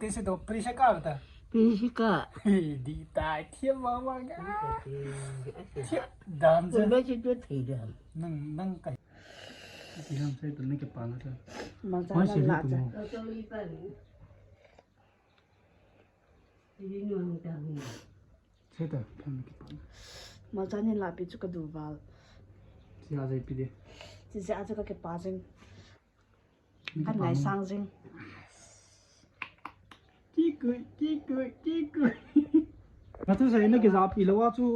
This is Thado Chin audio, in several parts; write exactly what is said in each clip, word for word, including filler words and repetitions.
Ese to, Priscilla ta. Priscilla. Di ta, thiam mama ga. Thiam dan sa. Nang, nang ka. Ilam sa ito, nang kipanga sa. Masa na la sa. Seta, kami kipa. Macha ni la pi chu ka du val. Si a zai pi de. Si si a chu ka kipa jing. Kan ngai sang jing. Kikui, kikui, kikui. Nga chu sai na kiza pi lo a chu,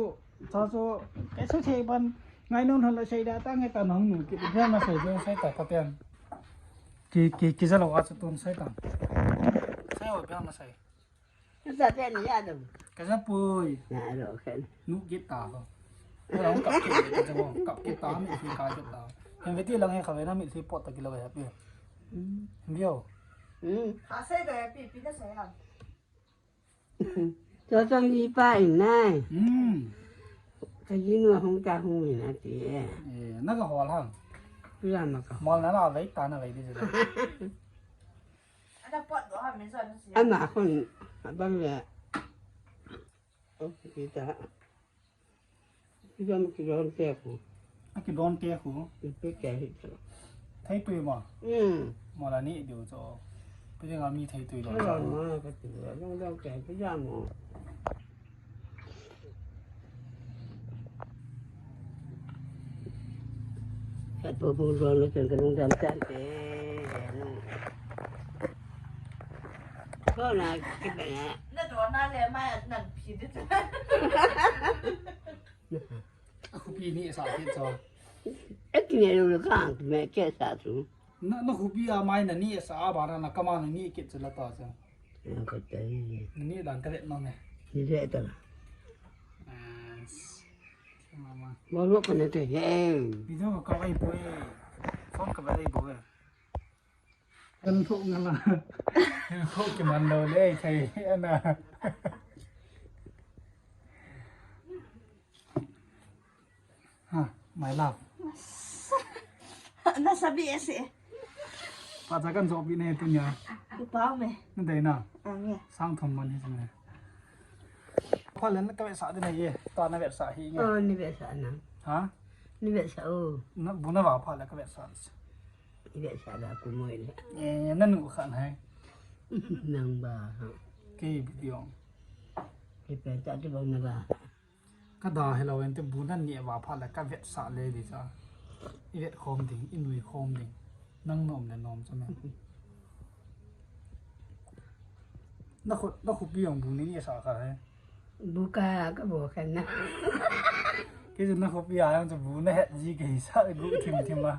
cha chu, kai su thei ban, ngai non hal la sai da ta ngai ta nang nu ki, na sai jong sai ta ka pian. Ki, ki, kiza lo a chu tun sai ta. Sai o pian na sai. Sa te ni ya dum. Ka sa pui. Na ro khen. Nu git ta ho. Ka long kap kit ta ho. Kap kit ta mi si ka kit ta. Hem ve ti lang he kha ve na mi si pot ta kilo ve pi. Hem ve o. Hmm. Ka se da pi pi da sa ya. Cho chang ni pa in nai. Hmm. Ka yin wa hung ta hung ni na ti. Eh, na ka hol hang. Pi la ma ka. Mol na la ve ta na ve di. Ama khun abang le. O, kita. Kita ma kidon te khu. A kidon te khu. Ipi ke hi chu. Thei tui ma. Hmm. Ma la ni diu cho. Pi nga mi thei tui lo. Thei lo ma ka ti lo. Dong dong ke pi ja mo. Ka tu bu ro na chen ka nung dam chan te. Ko na ki ba na. Na do na le ma na pi de. A khu pi ni sa ki cho. E ki ne lo ka me ke sa tu. Na, na khu pi a mai na ni sa a ba na na ka ma na ni ki chu la ta cha. Na ka ta ni. Ni dan ka le no ne. Ni le ta. Ah. Mama. Mo lo ka ne te he. Video ka ai poi. Phone ka ba ai poi. Kan tho nga la. Tho ki man lo le thei ana. Ha, my love. Na sabi ese. Pa cha kan jo bi ne tu nya. Ku pa me. Na dei na. Ang ye. Sang thom man hi ne. Pha len ka ve sa de ne ye. Ta na ve sa hi nge. Oh, ni ve sa na. Ha? Ni ve sa o. Na bu na va pha le ka ve sa. Ni ve sa da ku mo le. Eh, na nu khan hai. Nang ba. Ke video. Ke pe ta de ba na ba. Ka da hello ente bu nan ni va pha le ka vetsah le di cha. I vet khom ding, i nui khom ding. Nang nom le nom cha me. Na khu, na khu pi ong bu ni ni sa ka he. Bu ka ka bu ka na. Ke na khu pi a ong cha bu na het ji ke sa gu thim thim a.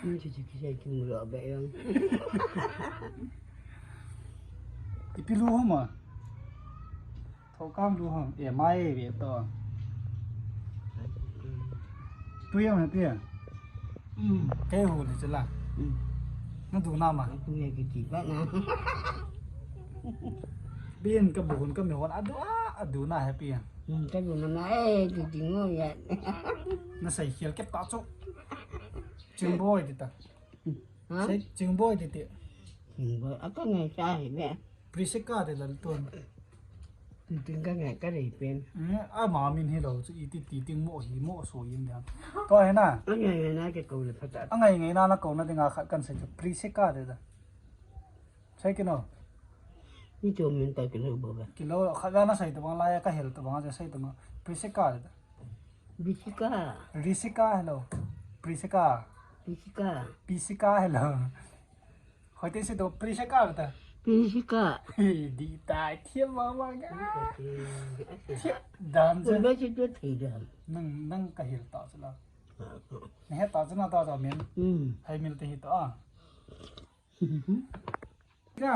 Ni chi chi ki sai ki mu lo be ong. Ipi lu ho ma. Thokam lu hang, e mai ve to. Tu yang hati ya? Hmm, ke hu ni chela. Hmm. Na du na ma. Tu ya ki ti ba na. Bin ka bu hun ka mi hon adu a, adu na happy ya. Hmm, ka du na ma e, ti ti ngo ya. Na sai khial ke ta chu. Ching boy ti ta. Ha? Sai ching boy ti ti. Ching boy, a ka ngai sa hi ve. Priscilla de la ton. Tin tin ka ngai ka rei pen. Eh, ama min hi lo chu i ti ti ting mo hi mo so yin ya. To he na. A ngai ngai na ke ko le pha ta. A ngai ngai na na ko na dinga khat kan sai chu Priscilla de da. Sai ke no. Ni cho min ta ke lo bo ba. Ke lo khat na sai to bang la ya ka hel to bang ja sai to ma. Priscilla de da. Priscilla. Priscilla hello. Priscilla. Priscilla. Priscilla hello. Hoite se to Priscilla ta. Priscilla. Di ta thiam mama ga. Thiam dan se. Unda se to thei dan. Nang, nang ka hil ta sala. Na he ta sala ta ta min. Hmm. Hai mil te hi ta. Ka.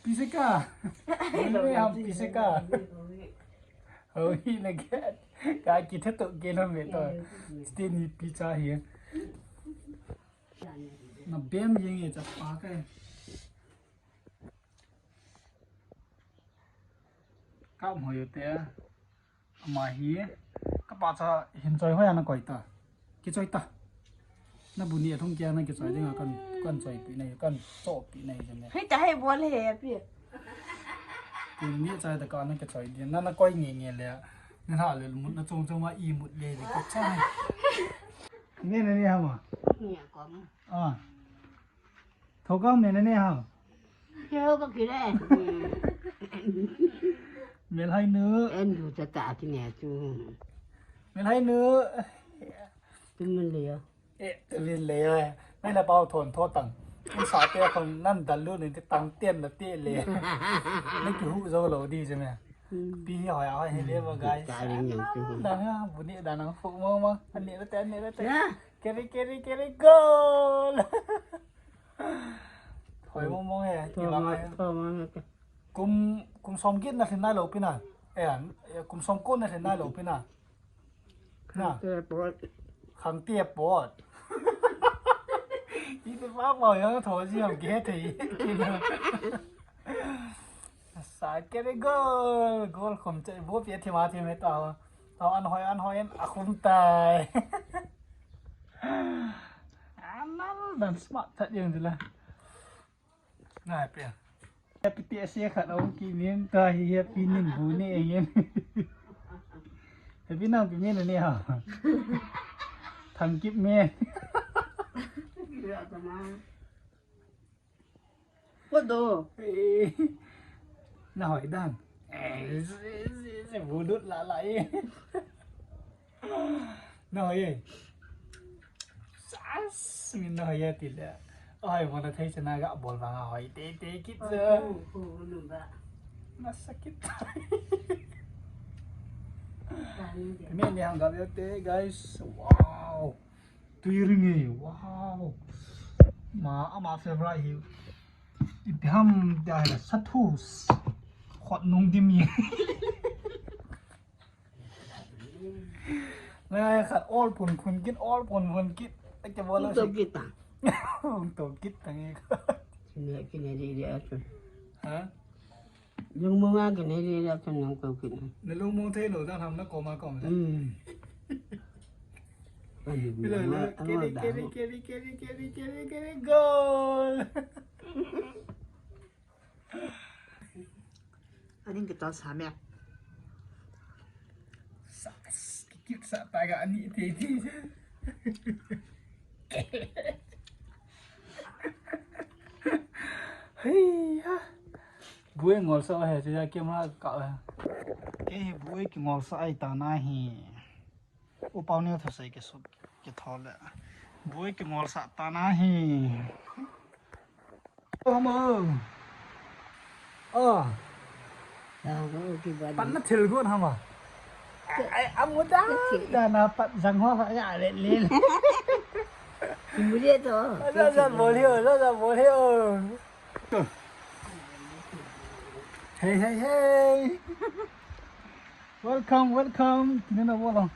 Priscilla. Oi, ham Priscilla. Oi, na ga. Ka ki the to ke na me to. Ste ni pi cha hi. Na bem yeng e cha pa ka. Ka mo yo te. Ama hi, ka pa cha hin choi hoi ana koi ta. Ki choi ta. Na bu ni athung kia na kichoi ding a kan, kan choi pi nei, kan cho pi nei jeng ne. Hei ta hei bol he pi. Kun ni chai ta ka na kichoi ding. Na na koi nge nge le. Na ha le mut na chong chong ma i mut le le ka chai. Ni na ni ha ma. Ni a kom. A. Thokam ne ne ha. Keo ka kile. Melhai nu. En du ta ta ki ne tu. Melhai nu. Tu mun le yo. E, tu mun le yo. Nai la pau thon tho tang. Sa te khon nan dal lu ni tang tien la te le. Nai ki hu zo lo di je me. Pi hi hoi a hoi hi le ba guys. Ka ring yang tu. Da ha bu ni da nang fu mo mo. An ni la te, an ni la te. Carry, carry, carry, goal! Hoi mong mong he, kivang he. Kum, kum som get na lhin nai lo pi na. Eh, kum som ko na lhin nai lo pi na. Na. Khang te pot. Ite pa pa yang tho ji ham ke thei. Sa ke re goal, goal khum che, bo pia thi ma thi me ta. Ta an hoi, an hoi, an a khum tai. Anal dan smart that yang jela. Ngai pia. Happy ti asia khat au ki nin ta hi happy nin bu ni yen. Happy nang pi min ni ha. Thang kip men. What do? Eh, na hoi dan. Eh, si, si, si, bulut la la eh. Na hoi eh. Sas, min na hoi eh ti le. Oi, mo na thei chana ga bol vang a hoi te te kit je. Ko, ko, ko, no ba. Na sakit. Min ni hang ga te, guys. Wow. Tui ring e, wow. Ma, ama favorite hi. Ipi ham tia hi la sathu. Khot nung dim e. Ngai khat ol pun pun kit, ol pun pun kit. Ake bola. Ung to kit ta. Ung to kit ta nge. Kine, kine di di atu. Ha? Lungmong a kine di di atu nang ko kit. Na lungmong thei lo, dang ham na ko ma ko. Hmm. Pila la, kiri, kiri, kiri, goal. Aning kita sa me. Sa, kikik sa taga ani te te. Hey, ha. Bue ngol sa he, camera ka he. Ke bue ki ngol sa ai ta na hi. Upau ni thusei kisut kithole. Bui kingol sah tan ahi. Hamo. Oh. Pan na thil gon hama. Ai, amu da, da na pat jang ho ya le le. Kimu le to. Lo lo bol hi o, lo lo bol hi o. Hey, hey, hey. Welcome, welcome. Kini na bolang.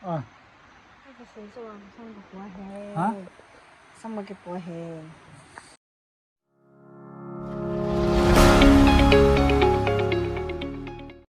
Ah. Ka sei so ang sang ka po he. Ha? Sang ma ke po he.